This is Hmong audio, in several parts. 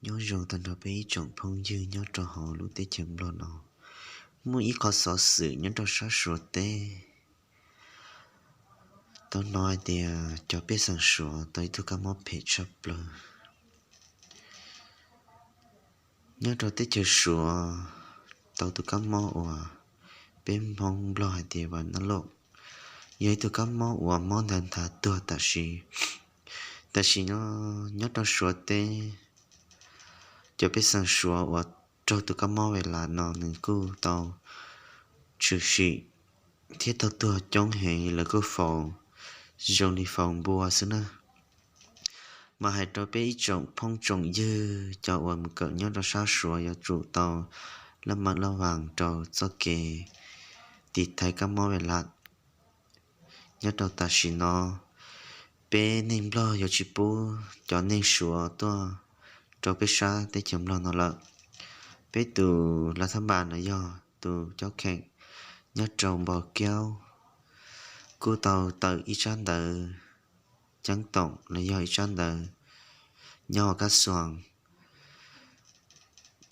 Nyob zoo tag nrho peb ib tsoom phooj ywg nyob rau hauv lub teb chaws Nplog no. Muaj ib qho xov xwm nyob rau sab Suav teb, tau hnov hais tias cov pej xeem Suav tau ib tug kab mob phem tshaj plaws. Nyob rau teb chaws Suav tau tus kab mob uas peb Hmoob Nplog hais tias vas nab loj, yog ib tug kab mob uas mob nthav nthav tuag tam sim. Tam sim no nyob rau Suav teb, cov pej xeem Suav uas raug tus kab mob vais las no nws kuj tau tshwm sim thiab tau tuag coob heev, lawv kuj faus zoo li faus npua xwb na. Mas hais rau peb ib tsoom phooj tsoom ywg cov uas mus kawm nyob rau sab Suav yuav tsum tau laj maj laj vas rau txoj kev tiv thaiv kab mob vais las. Nyob rau tam sim no peb neeg Nplog yuav tsis pub cov neeg Suav tuaj rau peb sab teb chaws Nplog no lawm. Peb tus lav thab npas no yog tus cob kheem nyob rau Npos Kiaub kuj tau tawm ib tsab ntawv ceeb toom los yog ib tsab ntawv nyob kab xuas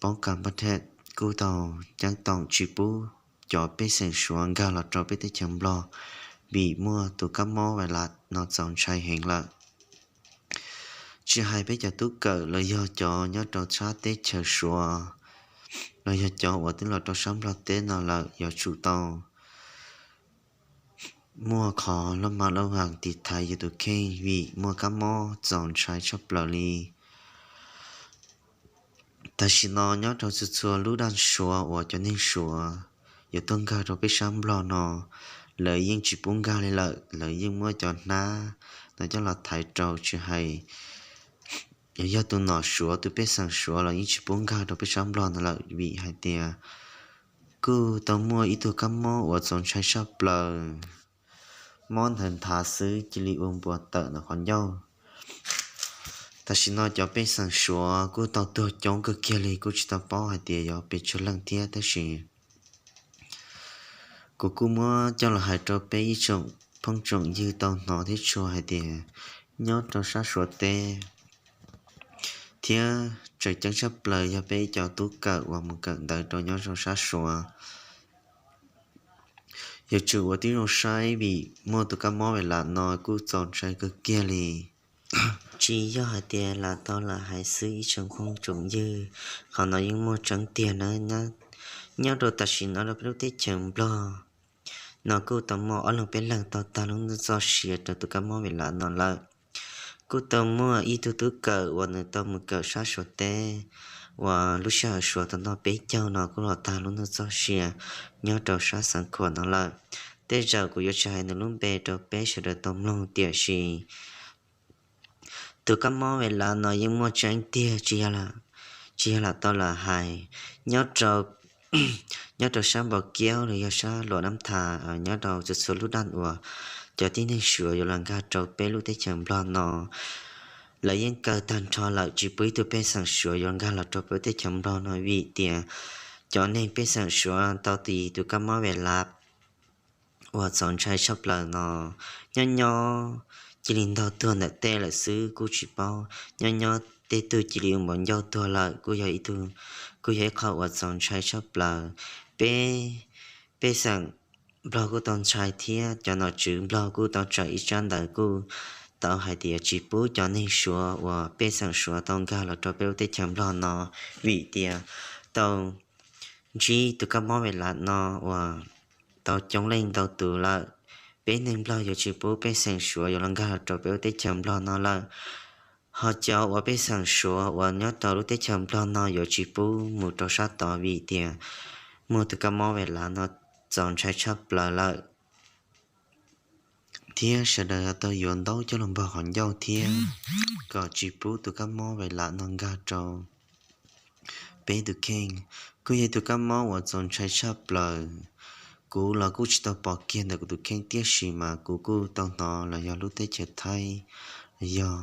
poob kas npaj thej kuj tau ceeb toom tsis pub cov pej xeem Suav nkag los rau peb teb chaws Nplog vim muaj tus kab mob vais las no txaus ntshai heev lawm. Tsis hais peb cov tub kawm los yog cov nyob rau sab teb chaws Suav los yog cov uas twb los rau sab Nplog teb no lawm yuav tsum tau muaj qhov laj maj laj vas tiv thaiv yus tus kheej vim muaj kab mob txaus ntshai tshaj plaws li. Tam sim no nyob rau txhua txhua lub daj Suav uas cov neeg Suav yuav tuaj nkag rau peb sab Nplog no, lawv yeej tsis pub nkag li lawm, lawv yeej muab cov hnab no coj los thaiv rau tsis hais yog tus nom Suav tus pej xeem Suav los yeej tsis pub nkag rau peb sab Nplog no lawm vim hais tias kuj tau muaj ib tug kab mob uas txaus ntshai tshaj plaws, mob nthav nthav xwb cia li ua npua tawm ntawm qhov ncauj. Tam sim no cov pej xeem Suav kuj tau tuag coob kawg kiag li, kuj tsis tau paub hais tias yog pes tsawg leej thiab, tab sis kuv kuj muab coj los hais rau peb ib tsoom phooj tsoom ywg tau hnov thiab tshua hais tias nyob rau sab Suav teb thiab tseem ceeb tshaj plaws yog peb cov tub kawm uas mus kawm ntawv rau nyob rau sab Suav yuav tsum ua tib zoo saib vim muaj tus kab mob vais las no kuj txaus ntshai kawg kiag li. Tsis yog hais tias lam tau lam hais xwb ib tsoom phooj tsoom ywg, qhov no yeej muaj tseeb tiag na. Nyob rau tam sim no rau peb lub teb chaws Nplog no kuj tau muaj ob leeg peb leeg tau tag lub neej txoj sia rau tus kab mob vais las no lawm. Kuj tau muaj ib tug tub kawm uas nws tau mus kawm sab Suav teb uas lub sij hawm Suav tau noj peb caug no kuj los tag lub neej txoj sia nyob rau sab Xeev Khuam no lawm. Tej zaum kuv yuav tsis hais nws lub npe rau peb sawv daws tau mloog, tiam sis tus kab mob vais las no yeej muaj tseeb tiag, tsis yog lam tau lam hais. Nyob rau sab Npos Kiaub los yog sab Luam Nab Thas, nyob rau txhua txhua lub daj uas cov tib neeg Suav yuav los nkag rau peb lub teb chaws Nplog no, lawv yeej kaw tag nrho lawm, tsis pub ib tug pej xeem Suav yuav nkag los rau peb lub teb chaws Nplog no vim tias cov neeg pej xeem Suav tau tis tus kab mob vais las uas txaus ntshai tshaj plaws no nyob nyob cia li ntog tuag ntawm tej lawm xwb kuj tsis paub, nyob nyob tej tug cia li ua npaum ncauj tuag lawm kuj yog ib tug, kuj yog ib qho uas txaus ntshai tshaj plaws. Peb, pej xeem Nplog kuj tau ntshai thiab cov nom tswv Nplog kuj tau tso ib tsab ntawv kuj tau hais tias tsis pub cov neeg Suav uas pej xeem Suav tau nkag los rau peb lub teb chaws Nplog no vim tias tau ntsib tus kab mob vais las no uas tau coob leej ntau tus lawm. Peb neeg Nplog yuav tsis pub pej xeem Suav yuav los nkag los rau peb lub teb chaws Nplog no lawm. Ho cov uas pej xeem Suav uas nyob rau lub teb chaws Nplog no yuav tsis pub mus rau sab tod vim tias muaj tus kab mob vais las no txaus ntshai tshaj plaws lawm. Thiab sawv daws tau yuav ntaub coj los npog qhov ncauj thiab kom tsis pub tus kab mob vais las no nkag rau peb tus kheej. Kuj yog tus kab mob uas txaus ntshai tshaj plaws. Kuv los kuj tsis tau pom kiag ntawm kuv tus kheej, tiam sis mas kuv kuj tau hnov los yog lub teb chaws Thaib, los yog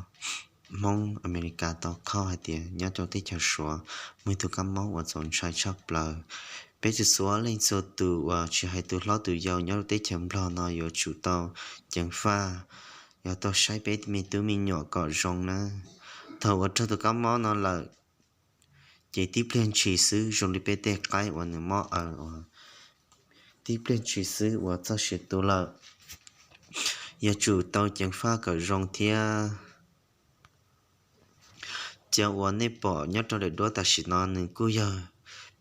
Hmoob Amelikas tau qhia hais tias nyob rau teb chaws Suav muaj tus kab mob uas txaus ntshai tshaj plaws. Peb txhua txhua leej txhua tus uas tsis hais tus hlob tus yau nyob rau teb chaws Nplog no yuav tsum tau ceev faj, yuav tau saib peb me tub me nyuam kom zoo nawb. Thaum uas raug tus kab mob no lawm, Ces tib pliag ntshis xwb zoo li peb tej qaib uas nws mob aws uas tib pliag ntshis xwb uas txog siav tu lawm. Yuav tsum tau ceev faj kom zoo thiab. Cov uas nej pom nyob rau daim duab tam sim no nws kuj yog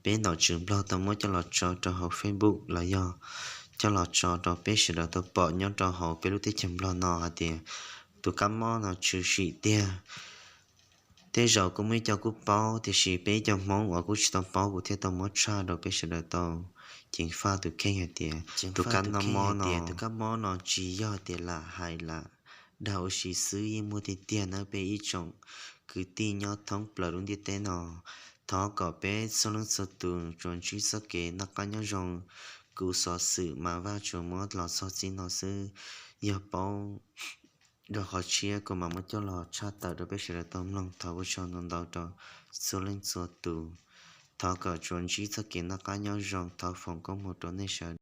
peb nom tswv Nplog tau muab coj los tso rau hauv Facebook los yog coj los tso rau peb sawv daws tau pom nyob rau hauv peb lub teb chaws Nplog no hais tias tus kab mob no tshwm sim tiag. Tej zaum kuj muaj ib co kuj paub, tiam sis peb ib co Hmoob uas kuj tsis tau paub kuv thiaj tau muab tshaj rau peb sawv daws tau ceev faj tus kheej hais tias tus kab mob no, tus kab mob no tsis yog tias lam hais lam dag ua si xwb, yeej muaj tiag tiag nawb peb ib tsoom kwv tij nyob thoob plaws lub ntiaj teb no. Thov kom peb txhua leej txhua tus tsuas ntsib txoj kev noj qab nyob zoo. Kuv xov xwm mas Vaj tsuas muab los txog txij no xwb, yog paub rau qhov tshiab kuv mam muab coj los tshaj tawm rau peb sawv daws tau mloog. Thov ua tsaug ntau ntau rau txhua leej txhua tus. Thov kom tsuas ntsib txoj kev noj qab nyob zoo, thov foom koob hmoov rau nej sawv